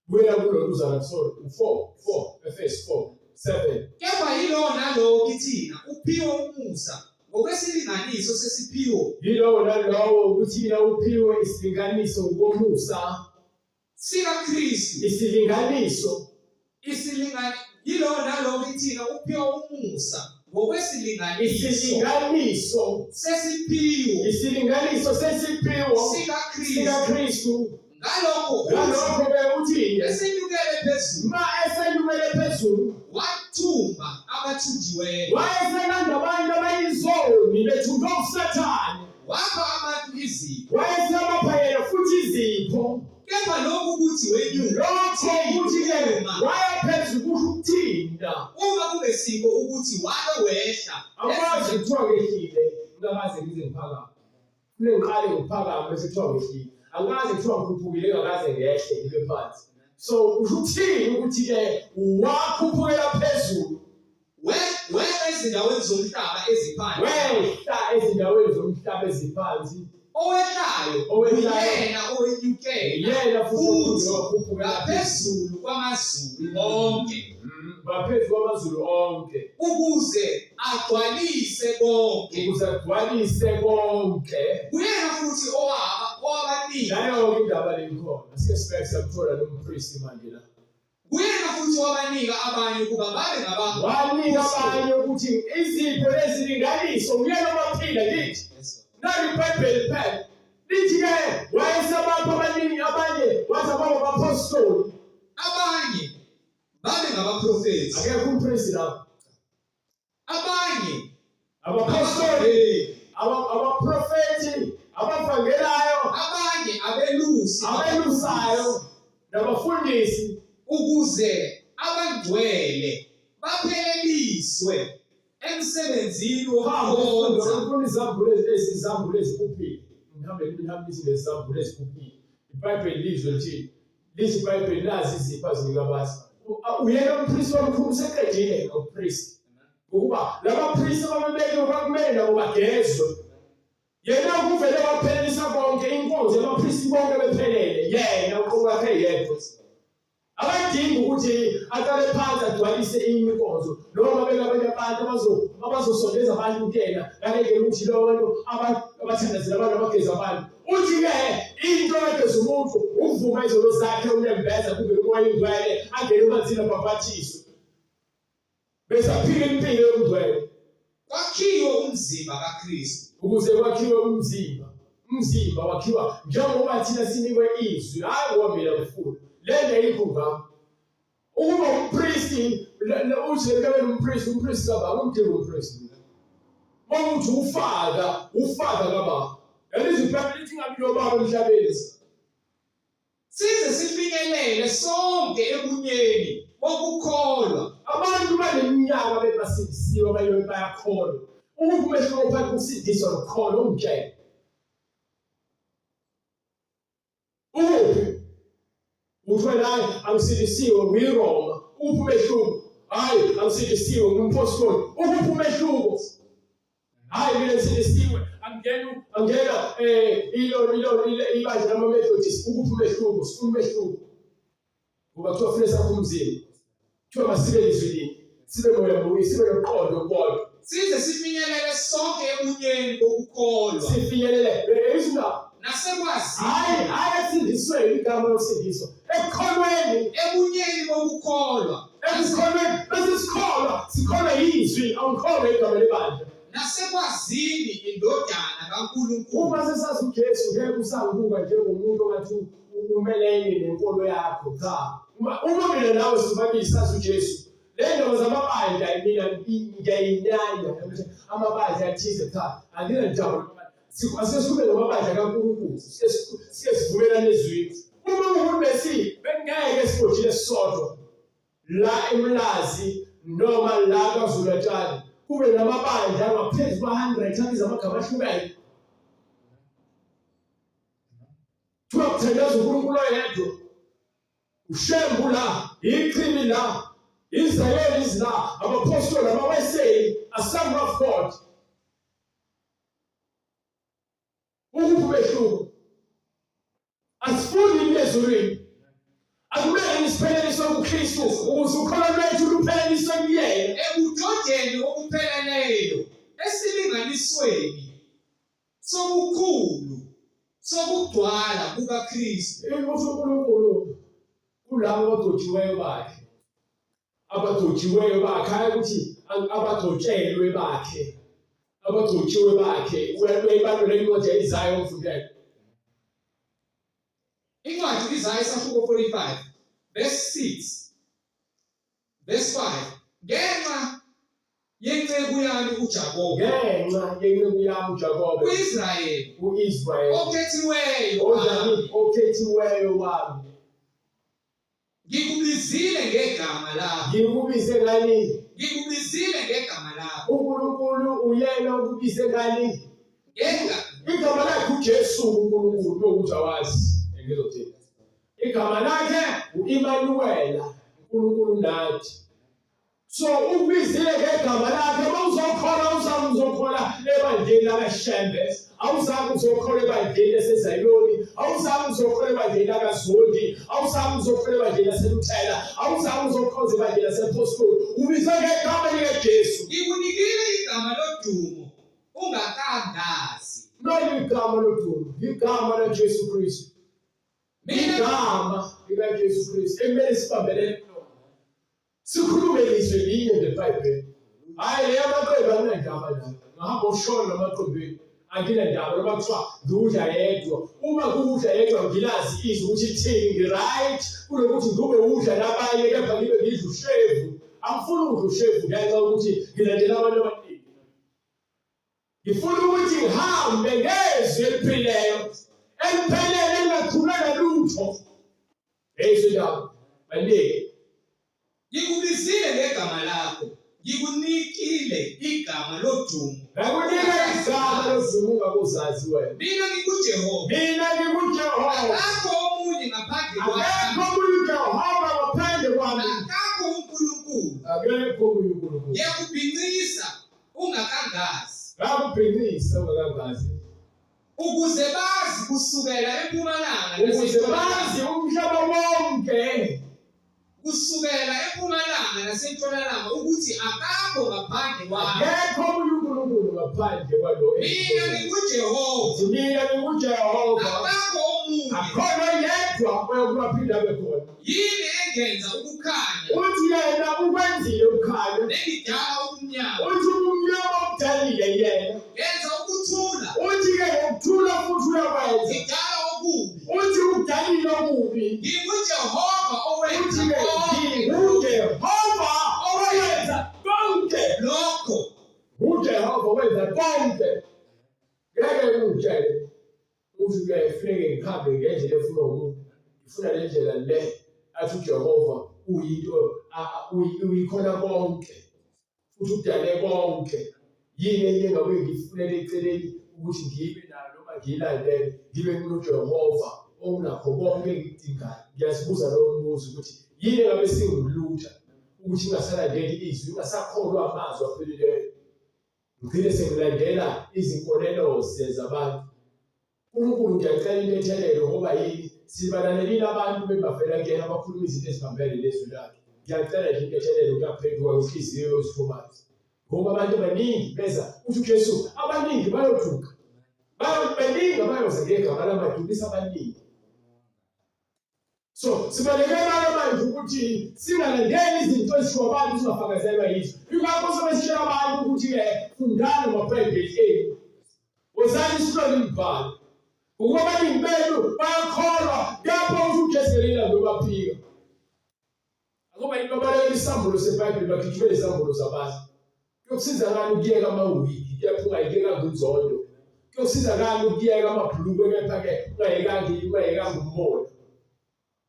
buyela kulolu uzana sorry 4 4 Efesu 4 7. Kepha yilowo nalowo kithina uphiwe umusa ngokwesilinganiso sesiphiwo. Yilowo nalowo kuthina uphiwe isilinganiso ngomusa sikaKristu. Isilinganiso isilinganiso yilowo nalowo kithina uphiwa umusa ngokwesilinganiso isilinganiso sesiphiwo isilinganiso sesiphiwo sikaKristu sikaKristu. Ngalokho ngalokho ke uthini? Esenyukele phezulu ma esenyukele phezulu wathumba abathunjiweyo wayeselanda abantu abayizoni bethunjwa uSathane wapha abantu izipho wayesebapha yena futhi izipho. Kepha lokhu kuthi wenyuka lokho kuthi-ke waya phezulu kusho ukuthina uma kungesikho ukuthi wake wehla akwazi kuthiwa ngehlile ngingakaze ngize ngiphakame. Kufanele ngiqale ngiphakame bese kuthiwa ngehlile. Angikaze kuthiwa ngikhuphukile ngingakaze ngehle ngibe phansi. So usho ukuthini ukuthi-ke wakhuphukela phezulu wehla ezindaweni zomhlaba eziphansi wehla ezindaweni zomhlaba eziphansi owehlayo Owehlayo. uyena owenyukela yena futhi futhi wakhuphukela ngaphezulu kwamazulu onke. Ngaphezu kwamazulu onke. Ukuze agcwalise konke. Ukuze agcwalise konke. Kuyena futhi owaba owabanika. Nayo-ke indaba le ikhona. Sike sibheke siyamthola lo mpristi manje la. Kuyena futhi owabanika abanye ukuba babe ngaba. Wanika abanye ukuthi izipho lezilinganiso uyena obaphila kithi. Nali iBhayibheli phela. Lithi-ke wayesabapha abaningi abanye wathi ababa abaphostoli. Abanye babe ngabaprofethi. Akekho umpristi lapho. Abanye abaphostoli, abaprofethi, abavangelayo, abanye abelusi, abelusayo nabafundisi ukuze abangcwele bapheleliswe emsebenzini wokukhonza. Ngifuna izambulo ezizambulo ezikhuphile. Ngihambe ngihambise nezambulo ezikhuphile. IBhayibheli lizwe lithini? Lithi iBhayibheli nazi izipho azinika abantu. Uyena umpristi omkhulu useqedile ngokupristi. Ngokuba laba pristi ababebekiwe kwakumele nabo bagezwe. Yena kuvele waphelelisa konke inkonzo yabapristi bonke bephelele. Yena uqobo wakhe yedwa. Akadingi ukuthi aqale phansi agcwalise inkonzo noma beke abanye abantu abazosondeza abantu kuyena ngalendlela ukuthi lowo nto abathandazela abantu abageza abantu. Uthi-ke into egeza umuntu ukuvuma izono zakhe unembeza kube umoya ingcwele angene emanzini abhabhathiswe bese aphila impilo yobungcwele. Kwakhiwe umzimba kaKristu. Ukuze kwakhiwe umzimba. Umzimba wakhiwa njengoba thina sinikwe izwi, hhayi ngoba mina ngifuna. Le nto ayikho ngami. Ukuba umpristi, uthi le umpristi, umpristi kababa, umdinga umpristi. Uma uthi ufaka, ufaka kababa. Yalizwi iBhayibheli lithi ingabi nobaba emhlabeni. Size sifinyelele sonke ebunyeni bokukholwa. Abantu baneminyaka bethi basindisiwe abanye bethi bayakholwa. Ukuphi umehluko phakathi kokusindiswa nokukholwa ungitshele. Ukuphi? Uthwele hayi angisindisiwe ngiyiRoma. Ukuphi umehluko? Hayi angisindisiwe ngumphostoli. Ukuphi umehluko? Hayi mina ngisindisiwe angena angena eh ilo ilo ibandla lama Methodist ukuphi umehluko sifuna umehluko ngoba kuthiwa funa sakho umzimba kuthiwa masibe lizwi linye sibe moya munye sibe nomqondo kodwa size sifinyelele sonke ebunyeni bokukholwa sifinyelele izwi nasekwazini hayi hayi esindisweni igama lokusindiswa ekukholweni ebunyeni bokukholwa ekukholweni bese sikholwa sikholwa yizwi awukholwa igama lebandla nasekwazini indodana kaNkulunkulu uma sesazi uJesu ngeke usangibuka njengomuntu ongathi umelene nenkolo yakho cha uma mina nawe sobabili sazi uJesu le ndaba zamabandla mina ngiyayinyanya amabandla athize cha andinandaba Asesikhulume ngamabandla kaNkulunkulu, sike sivumelane ezwini. Uma kuwukuthi besi bengeke sigodile sisodwa la eMlazi noma la KwaZulu-Natal kube namabandla angaphezu kwa-100 abiza amagama ahlukene. Kuthiwa kuthandaza uNkulunkulu oyedwa. UShembu la, ichibi la, iZayoni la, abaphostoli, amaWeseli, Assembly of God. Ukuphi umehluko? Asifuni into ezulwini. Akumele nisiphelelise kuKristu ukuze ukholo lwethu lupheleliswe kuyena. Ebudodeni obupheleleyo esilinganisweni sobukhulu sokugcwala kukaKristu. Usho uNkulunkulu kulabo abagcotshiweyo bakhe. Abagcotshiweyo bakhe hayi ukuthi abagcotshelwe bakhe. Abagcotshiwe bakhe uyayibalula incwadi ya-Isaya umfundele. Incwadi Isaya isahluko 45 verse 6 verse 5 ngenxa yenceku yami uJakobe ngenxa yenceku yami uJakobe uIsrayeli uIsrayeli okhethiweyo wami okhethiweyo wami Ngikubizile ngegama lakho. Ngikubize ngani? Ngikubizile ngegama lakho. uNkulunkulu uyena okubize ngani? Ngegama. Igama lakhe uJesu uNkulunkulu ukuthi awazi. Ngizothini? Igama lakhe uImanuwela, uNkulunkulu nathi. So ukubizile ngegama lakhe uma uzokholwa uzokholwa ebandleni lakaShembe. Awuzange uzokholwa ebandleni laseZayoni, awuzange uzokholwa ebandleni lakaZondi, awuzange uzokholwa ebandleni laseLuthela, awuzange uzokhonza ebandleni lasePostoli. Ubizwe ngegama likaJesu. Ngikunikile igama lodumo ungakangazi. Nali igama lodumo, igama laJesu Kristu. Igama likaJesu Kristu ekumele sibambelele kulona. Sikhulume lizwi linye ngeBhayibheli. Hhayi leyo amaqembu anginandaba nayo. Ngahamba ushona namaqembini. Anginandaba noma kuthiwa ngiwudla yedwa. Uma kuwudla yedwa ngilazi izwi ukuthi lithini ngi-right kunokuthi ngube wudla nabanye kepha ngibe ngidla ushevu. Angifuni ukudla ushevu ngenxa yokuthi ngilandela abantu abaningi. Ngifuna ukuthi ngihambe ngezwi eliphileyo eliphelele elingachulwe nalutho. Hey indaba baningi. Ngikubizile ngegama lakho, ngikunikile igama lodumo. Ngakunika igama lodumo ungakuzazi wena. Mina nginguJehova. Mina nginguJehova. Akekho omunye ngaphandle kwami. Akekho omunye uJehova ngaphandle kwami. Akekho uNkulunkulu. Akekho omunye uNkulunkulu. Ngiyakubhincisa ungakangazi. Ngakubhincisa ungakangazi. Ukuze bazi kusukela empumalanga ukuze bazi umhlaba wonke kusukela empumalanga nasentshonalanga ukuthi akakho ngaphandle kwami. Akekho omunye uNkulunkulu ngaphandle kwalo. Mina nginguJehova. Mina nginguJehova. Akakho omunye. Akhona yedwa oyokuba aphinde abe khona. Yini engenza ukukhanya? Uthi yena ukwenzile ukukhanya. Nengidala ubumnyama. Uthi ubumnyama ubudalile yena. Ngenza ukuthula. Uthi-ke ngokuthula futhi uyakwenza. Ngidala okubi. Uthi udalile okubi. NginguJehova owenza Uthi-ke konke nginguJehova owenza konke. lokho. UJehova wenza konke. Ngeke ngikutshele ukuthi kuyafuneke ngihambe ngendlela efunwa umuntu. Ngifuna le ndlela le athi uJehova uyinto uyikhona konke futhi udale konke. Yini enye engabuye ngiyifunele eceleni ukuthi ngibe nayo noma ngiyilandele ngibe nginoJehova onakho konke engikudingayo. Ngiyazibuza lowo mbuzo ukuthi yini engabe singilutha ukuthi ngingasalandeli izwi, ngingasakholwa amazwi aphelileyo. Ngigcine sengilandela izinkolelo-ze zabantu. UNkulunkulu ngiyacela intethelelo ngoba yini sibalalelile abantu bebavela kuyena abakhuluma izinto eziphambene nezwi lakhe. Ngiyacela nje intethelelo ngiyaphenduka ngenhliziyo yozithobazi. Ngoba abantu abaningi beza uthi uJesu abaningi bayoduka. Baningi abayoza ngegama lamadukisa abaningi. So sibalekela manje ukuthi singalandeli izinto ezishiwo abantu singafakazelwa yizo. Yingakho sobe sitshela abantu ukuthi-ke fundani amabhayibheli enu. Wozani sihlole imibhalo. Ngokuba abaningi benu bayakholwa kepha uthi uJesu ngelinye ilanga uyobaphika. Ngoba yini babalekela isambulo seBhayibheli bagijimela izambulo zabantu. Kuyokusiza ngani ukuyeka amawigi kepha ungayiyekanga inzondo? Kuyokusiza ngani ukuyeka amabhulukwe kepha-ke ungayekanga ungayekanga umona?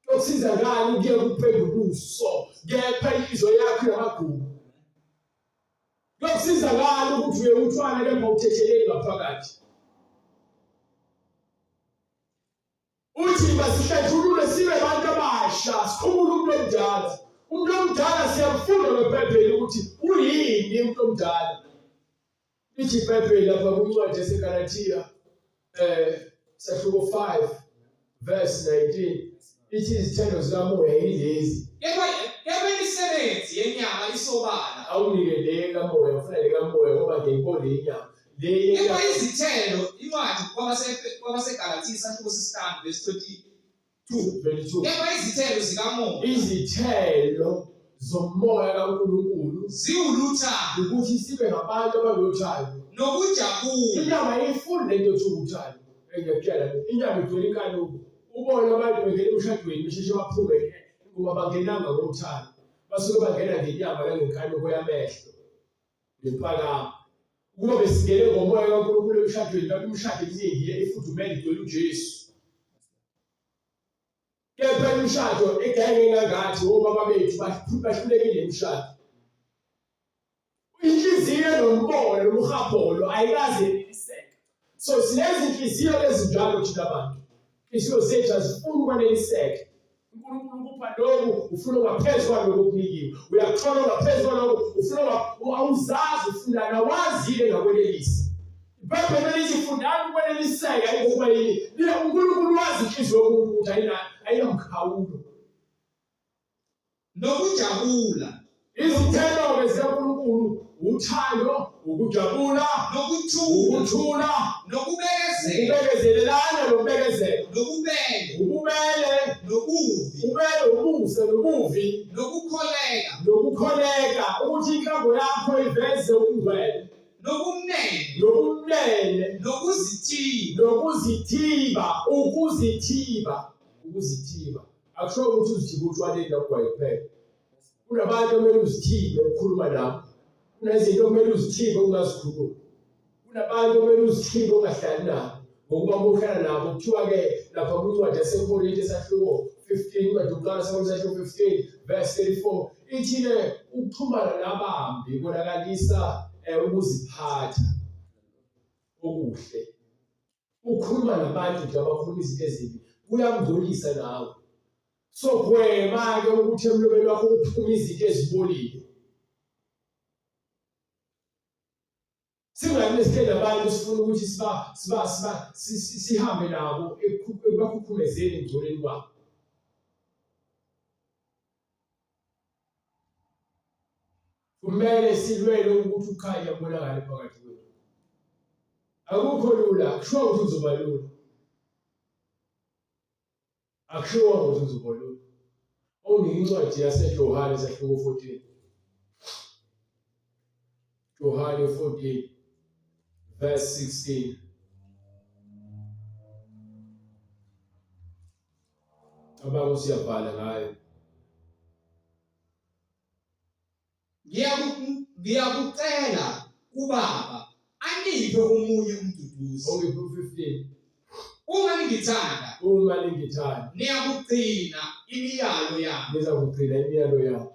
Kuyokusiza ngani ukuyeka ukupenda ubuso kepha inhliziyo yakho inamagugu? Kuyokusiza ngani ukuthi uye utshwala kepha uthetheleli ngaphakathi? Uthi masihlathulule sibe abantu abasha, sikhumule umuntu omdala. Umuntu omdala siyamfunda ngeBhayibheli ukuthi uyini umuntu omdala. Lithi iBhayibheli lapha kwincwadi yaseGalathiya sahluko 5 verse 19 ithi izithelo zikamoya yilezi. Kepha imisebenzi yenyama isobala. Awunike le kamoya, ufuna le kamoya ngoba ngiyayibona inyama. Le Kepha izithelo incwadi kwabaseGalathiya isahluko sesihlanu verse 22. 22. Kepha izithelo zikamoya Izithelo zomoya kaNkulunkulu ziwuluthando, ukuthi sibe ngabantu abanothando. nokujabula, Inyama ayifuni lento ethiwa uthando. Engiyakutshela mina, inyama igcwele inkanuko. Ubone abantu bengena emshadweni besheshe baphume ngoba bangenanga ngothando. Basuke bangena ngenyama nangenkanuko yamehlo nempakamo. Ukuba besingene ngomoya kaNkulunkulu emshadweni, lapho imishado eminingi ifudumele igcwele uJesu. Kepha imishado egenge ngangathi obaba bethu bahlulekile imishado. Inhliziyo nombono nomhapolo ayikaze yeneliseke. So sinezinhliziyo ezinjalo thina bantu. Inhliziyo zethu azifuni ukwaneliseka. uNkulunkulu ukupha lokhu ufuna ongaphezu kwalokhu okunikiwe. Uyakuthola ongaphezu kwalokhu ufuna awuzazi ufunani awazi yini engakwenelisa. IBhayibheli lithi fundani ukwaneliseka ngokuba yini? Lina uNkulunkulu wazi inhliziyo yomuntu ukuthi ayinamkhawulo. Nokujabula. Izithelo-ke zikaNkulunkulu uthando, ukujabula, nokuthula, ukuthula, nokubekezela, ukubekezelelana nokubekezela, nobubele, ububele, nobuvi, ububele, umusa nobuvi, nokukholeka, nokukholeka, ukuthi inkambo yakho iveze ubungcwele, nobumnene, nobumnene, nokuzithiba, nokuzithiba, ukuzithiba, ukuzithiba. Akusho ukuthi uzithibe utshwaleni nogwayi kuphela. Kunabantu okumele uzithibe ukukhuluma nabo. Kunezinto okumele uzithibe ungazikhulumi. Kunabantu okumele uzithibe ungahlali nabo. Ngokuba uma uhlala nabo kuthiwa-ke lapha kwincwadi yaseKorinte isahluko 15, incwadi yokuqala yaseKorinte isahluko 15 verse 34 ithi-ke ukuxhumana nabambi konakalisa ukuziphatha okuhle. Ukukhuluma nabantu nje abakhuluma izinto ezimbi kuyakungcolisa nawe. So gwema-ke ukuthi emlomeni wakho kuphume izinto ezibolile. Singabi nesihleli nabantu sifuna ukuthi siba siba siba sihambe nabo ekubakhukhumezeni ekungcoleni kwabo. Kumele silwele ukuthi ukukhanya kubonakale phakathi kwethu. Akukho lula, akushiwo ukuthi kuzoba lula. Akushiwo ukuthi kuzoba lula. Onginike incwadi yaseJohane sahluko 14. Johane 14 verse 16. Cabanga usiyabhala ngayo. Ngiyakucela kuBaba aniphe omunye umduduzi. Ongiphe u-15. Uma ningithanda, Uma ningithanda, niyakugcina imiyalo yami. nizakugcina imiyalo yami.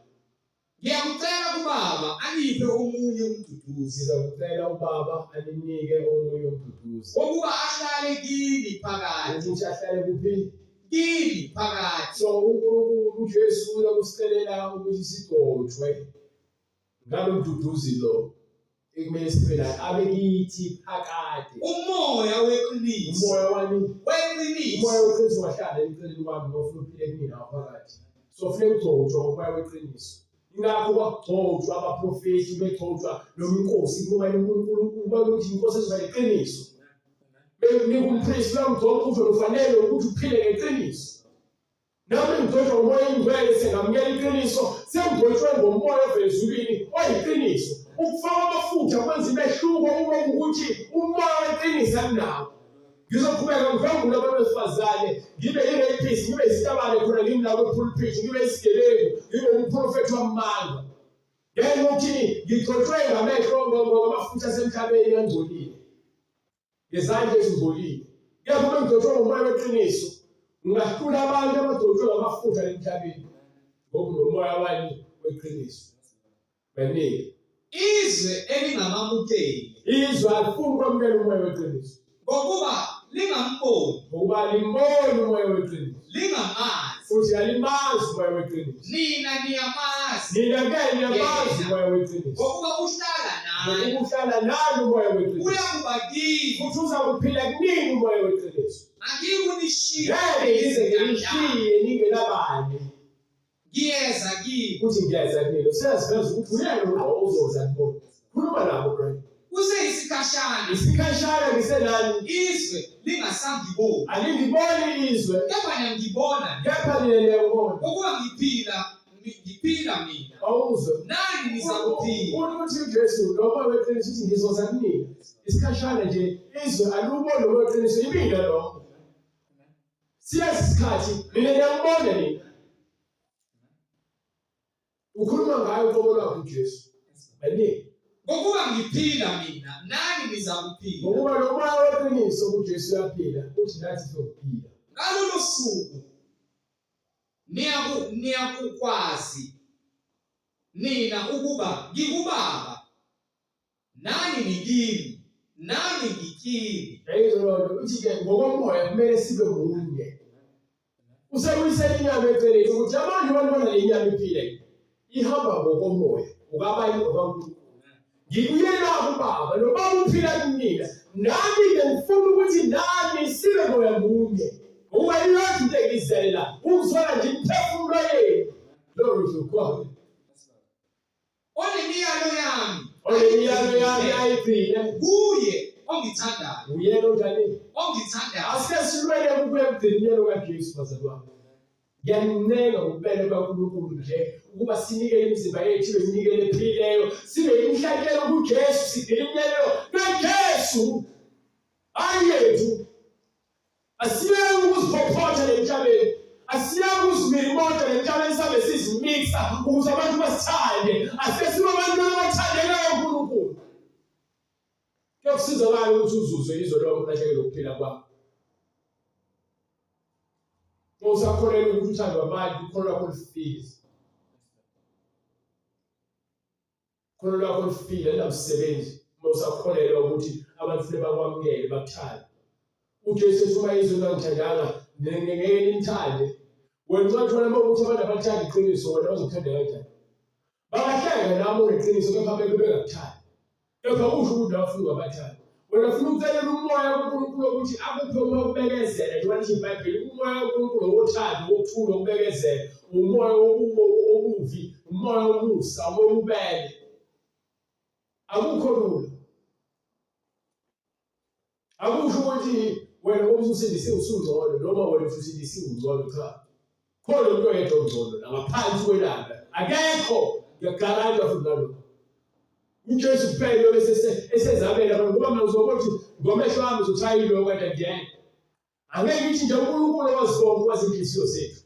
Ngiyakucela kuBaba aniphe omunye umduduzi. Ngizakucela uBaba aninike omunye umduduzi. Wokuba ahlale kini phakade. Ukuthi ahlale kuphi? Kini phakade. So uNkulunkulu uJesu uyakusicelela ukuthi sigcotshwe ngalo mduduzi lo ekumele sibe naye abe kithi phakade. Umoya weqiniso. Umoya wani? Weqiniso. Umoya weqiniso wahlala eceleni kwami ngofuna uphile kumina phakathi. So funeka ugcotshwe ngomoya weqiniso. Ingakho kwakugcotshwa abaprofethi begcotshwa noma inkosi kuba uNkulunkulu kuba ukuthi inkosi ezoba iqiniso. Bekunika umpristi uyamgcoba ukuthi ufanele ukuthi uphile ngeqiniso. Nami ngigcotshwa ngomoya oyingcwele sengamukela iqiniso, sengigcotshwe ngomoya ovela ezulwini oyiqiniso. Ukufaka amafutha kwenza imehluko uma kuwukuthi umoya weqiniso anginawo. Ngizoqhubeka ngidlwengule abantu besifazane, ngibe yi-rapist, ngibe isitabane khona ngimi la kwi-pulpit, ngibe isigebengu, ngibe umprofethi wamanga. Ngenxa yokuthi ngigcotshwe ngamehlo ngamafutha asemhlabeni angcolile. Ngezandla ezingcolile. Kepha uma ngigcotshwe ngomoya weqiniso, ngingahlula abantu abagcotshwe ngamafutha emhlabeni. Ngoba unomoya wani weqiniso. Baningi. Izwe elingamamukeli. Izwe alifuni ukwamukela umoya weqiniso. Ngokuba lingamboni. Ngokuba alimboni umoya weqiniso. Lingamazi. Futhi alimazi umoya weqiniso. Nina niyamazi. Nina ke niyamazi umoya weqiniso. Ngokuba uhlala nani. Ngokuba uhlala nani umoya weqiniso. Uyakuba kini. Futhi uzakuphila kunini umoya weqiniso. Angiyikunishiya. Ngeke ngize nginishiye ningenabani. Ngiyeza kini. Uthi ngiyeza kini. Useyaziveza ukuthi uyena lo ozoza kubona. Khuluma nabo bro. Kuseyisikhashana. Isikhashana ngisenani. Izwe lingasangiboni. Alingiboni izwe. Kepha niyangibona. Kepha nina niyangibona. Ngokuba ngiphila ngiphila mina. Awuzwe. Nani nizakuphila. Uthi uJesu noma weqiniso uthi ngizoza kunina. Isikhashana nje izwe aluboni weqiniso imina lo. Siyazi isikhathi mina ngiyambona nina. Ukhuluma ngayo uqobo lwakhe uJesu. Baningi. Ngokuba ngiphila mina, nani nizakuphila. Ngokuba lo moya weqiniso kuJesu uyaphila, uthi nathi sizophila. Ngalolo suku niyakukwazi nina ukuba ngikuBaba Nani nikimi, nami ngikini. Yayizwa loo nto uthi-ke ngokomoya kumele sibe munye. Usebuyisela inyama eceleni ukuthi abantu abantu bona le nyama iphile ihamba ngokomoya ukabani okaNkulunkulu. Ngibuyela kuBaba, noBaba uphila kumina. Nami-ke ngifuna ukuthi nani sibe moya munye. Ngokuba iyodwa into engiyizele la, ukuzwela nje imiphefumulo yenu. Glory to God. Onemiyalo yami. Onemiyalo yami ayigcine. Kuye ongithandayo. Uyena onjani? Ongithandayo. Asike silwele ukuya ekugcina umyalo kaJesu bazalwane. Ngiyanincenga ngobubele bukaNkulunkulu nje ukuba sinike imizimba yethu ibe iminikelo ephilileyo, sibe imihlatshelo kuJesu, sigcine imiyalelo kaJesu, hhayi yethu. Asiyeke ukuziphophotha lemhlabeni, asiyeke ukuzimirimota lemhlabeni sabe sizimixa ukuze abantu basithande. Asike sibe abantu abathandekayo kuNkulunkulu. Kuyokusiza ngani ukuthi uzuze izwe lonke ulahlekelwe ukuphila kwakho? Uma usakholelwa ukuthi uthandwa abantu, ukholo lwakho lufile. Ukholo lwakho lufile, alinamsebenzi uma usakholelwa ukuthi abantu kufanele bakwamukele, bakuthande. UJesu ethi uma izwe lingangithandanga, ngeke nginithande. Wena ungathola uma ukuthi abantu abakuthanda iqiniso, wena bazokuthanda kanjani? Bangahleka nami uneqiniso kepha bebe bengakuthandi. Kepha usho ukuthi nawe ufuna ungabathandi. Wena ufuna ukucelela umoya kaNkulunkulu ukuthi akuphe umoya wokubekezela njengoba lisho iBhayibheli umoya kaNkulunkulu wothando, wokuthula, wokubekezela, umoya wobuvi, umoya womusa, umoya wobubele. Akukho lula. Akusho ukuthi wena ngoba ususindisiwe usungcono noma wena ususindisiwe ungcono cha. Khona umuntu oyedwa ongcono la ngaphansi kwelanga. Akekho ngiyakugaranta futhi ngalokho. UJesu kuphela bese esezabela ngoba mina uzobona ukuthi ngomehlo ami uzothi ayilo kodwa ngiyena. Angeke ngithi nje uNkulunkulu owazi konke wazi inhliziyo zethu.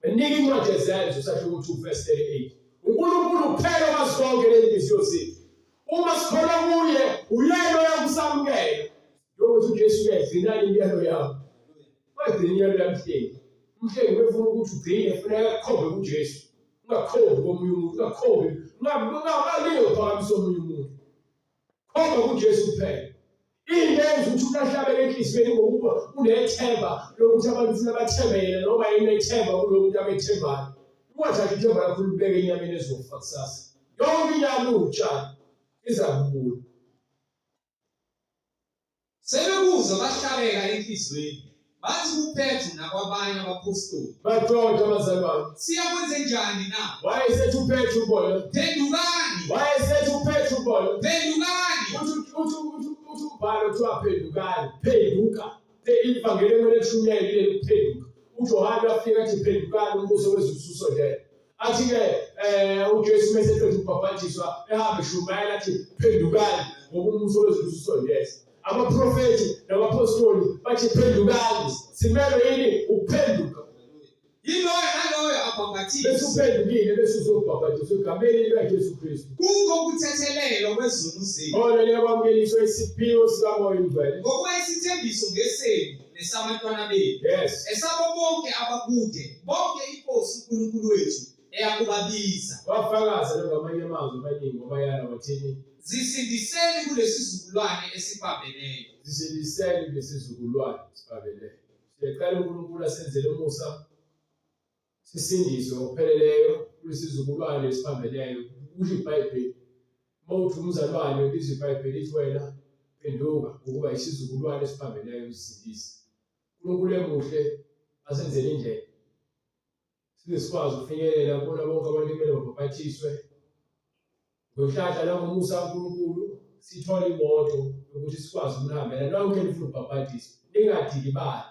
Benika incwadi yezenzo sahluko 2 verse 38. UNkulunkulu kuphela owazi konke lenhliziyo zethu. Uma sikholwa kuye uyena oyakusamukela. Njengokuthi uJesu uyayigcina imiyalo yami. Wayigcina imiyalo yamhlengi. Umhlengi wefuna ukuthi ugcine funeka akukhombe kuJesu. Ungakhombi komunye umuntu, ungakhombi, ungalinge uphakamisa omunye umuntu. Khomba kuJesu kuphela. Into eyenza ukuthi ulahlabeke enhliziyweni ngokuba unethemba lokuthi abantu funa bathembe yena noma yena unethemba kulo muntu amethembayo. Ungathathi ithemba lakho ulibeke enyameni ezofa kusasa. Yonke inyama iwutshani iza kubuya. Sebekuzwa bahlabeka enhliziyweni, bathi kuPetru nakwabanye abaphostoli, Madoda bazalwane, Siyakwenzenjani na? wayesethi uPetru kubona, Phendukani, wayesethi uPetru kubona, phendukani, uthi uthi uthi uthi umbhalo kuthiwa phendukani, phenduka. Ivangeli ekumele lishunyayelwe leli kuphenduka. UJohane wafika athi phendukani umbuso wezulu ususondele. Athi-ke uJesu uma eseqeda ukubhabhadiswa ehambe eshumayela athi phendukani ngoba umbuso wezulu ususondele. Abaprofethi nabaphostoli bathi phendukani, simelwe yini ukuphenduka. Yiloyo naloyo abhabhathiswe. Bese uphendukile bese uzobhabhadiswa egameni likaJesu Kristu. Kukho ukuthethelelwa kwezono zenu. Khona liyakwamukeliswa isiphiwo sikaMoya oNgcwele. Ngokuba isithembiso ngesenu nesabantwana benu. Yes. Esabo bonke abakude, bonke iNkosi uNkulunkulu wethu eyakubabiza. Wafakaza ngamanye amazwi amaningi wabayala wathini? Zisindiseni kulesizukulwane esiphambeneyo. Zisindiseni kulesizukulwane esiphambeneyo. Siyacela uNkulunkulu asenzele umusa sisindiswe ngokupheleleyo kulesizukulwane esiphambeneyo. Kusho iBhayibheli. Uma uthi umzalwane lizwe iBhayibheli lithi wena phenduka ngokuba isizukulwane esiphambeneyo usisindise. uNkulunkulu emuhle asenzele indlela. Size sikwazi ukufinyelela kubona bonke abantu ekumele babhapathiswe. Ngenhlanhla nangomusa kaNkulunkulu sithole imoto yokuthi sikwazi ukunihambela nonke enifuna ukubhabhadiswa. Ningadikibali,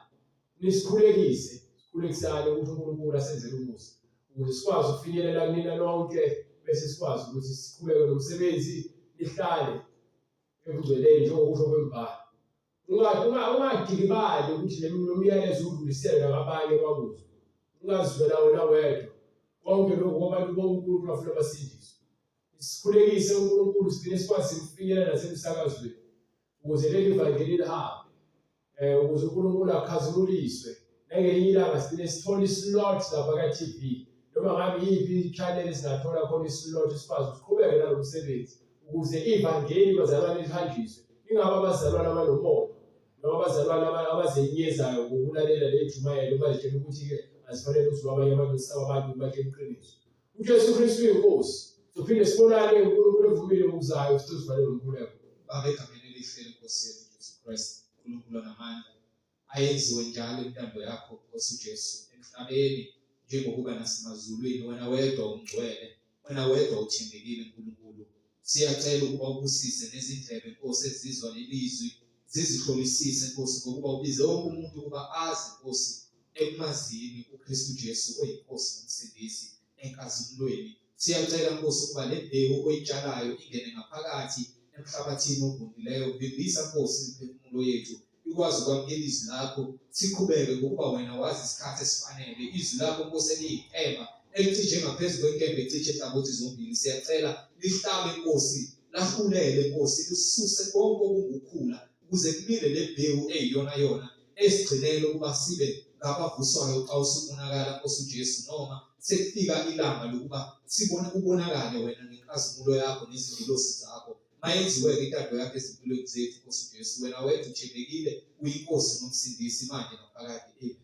nisikhulekise, sikhulekisane ukuthi uNkulunkulu asenzele umusa ukuze sikwazi ukufinyelela kunina nonke bese sikwazi ukuthi siqhubeke nomsebenzi nihlale ebungcweleni njengokusho kwemibhalo. Ungadikibali ukuthi lo myalezo udlulisele nakwabanye bakuzwe. Ungazizwela wena wedwa. Konke lokhu kwabantu bonke uNkulunkulu afuna basindiswe. Sikhulekise uNkulunkulu sigcine sikwazi ukufinyelela nasemsakazweni ukuze leli vangeli lihambe. Ukuze uNkulunkulu akhazimuliswe. Nangelinye ilanga sigcine sithola islot lapha ka-TV noma ngabe iyiphi i-channel esingathola khona islot sikwazi ukuqhubeke nalo msebenzi ukuze ivangeli bazalwane lihanjiswe. Ingabe abazalwane abanomona noma abazalwane abazenyezayo ngokulalela le ntshumayelo bazitshela ukuthi-ke azifanele ukuthi abanye abantu sisaba abantu batshela iqiniso. UJesu Kristu uyinkosi. Sophinde sibonane uNkulunkulu evumile ngokuzayo sicela sivale ngomkhuleko. Baba, egameni elihle lenkosi yethu Jesu Kristu, uNkulunkulu onamandla, ayenziwe njalo intando yakho Nkosi Jesu emhlabeni njengokuba nasemazulwini. Wena wedwa ungcwele, wena wedwa uthembekile Nkulunkulu. Siyacela ukuba ubusise nezindlebe Nkosi ezizwa lelizwi, zizihlolisise Nkosi, ngokuba ubize wonke umuntu ukuba azi Nkosi ekumazini uKristu Jesu oyiNkosi noMsindisi enkazimulweni. Siyacela Nkosi ukuba le mbewu oyitshalayo ingene ngaphakathi emhlabathini ovundileyo. Vimbisa Nkosi imiphefumulo yethu ikwazi ukwamukela izwi lakho, siqhubeke ngokuba wena wazi isikhathi esifanele. Izwi lakho Nkosi eliyinkemba elicije ngaphezu kwenkemba ecishe nhlangothi zombili, siyacela lihlabe Nkosi, lahlulele Nkosi, lisuse konke okungukhula ukuze kumile le mbewu eyiyona yona esigcinele ukuba sibe ngabavuswayo xa usubonakala Nkosi uJesu, noma sekufika ilanga lokuba sibone ubonakale wena ngenkazimulo yakho nezingilosi zakho. Mayenziwe-ke intando yakho ezimpilweni zethu Nkosi uJesu. Wena wedwa uthembekile, uyiNkosi noMsindisi manje naphakade. Amen.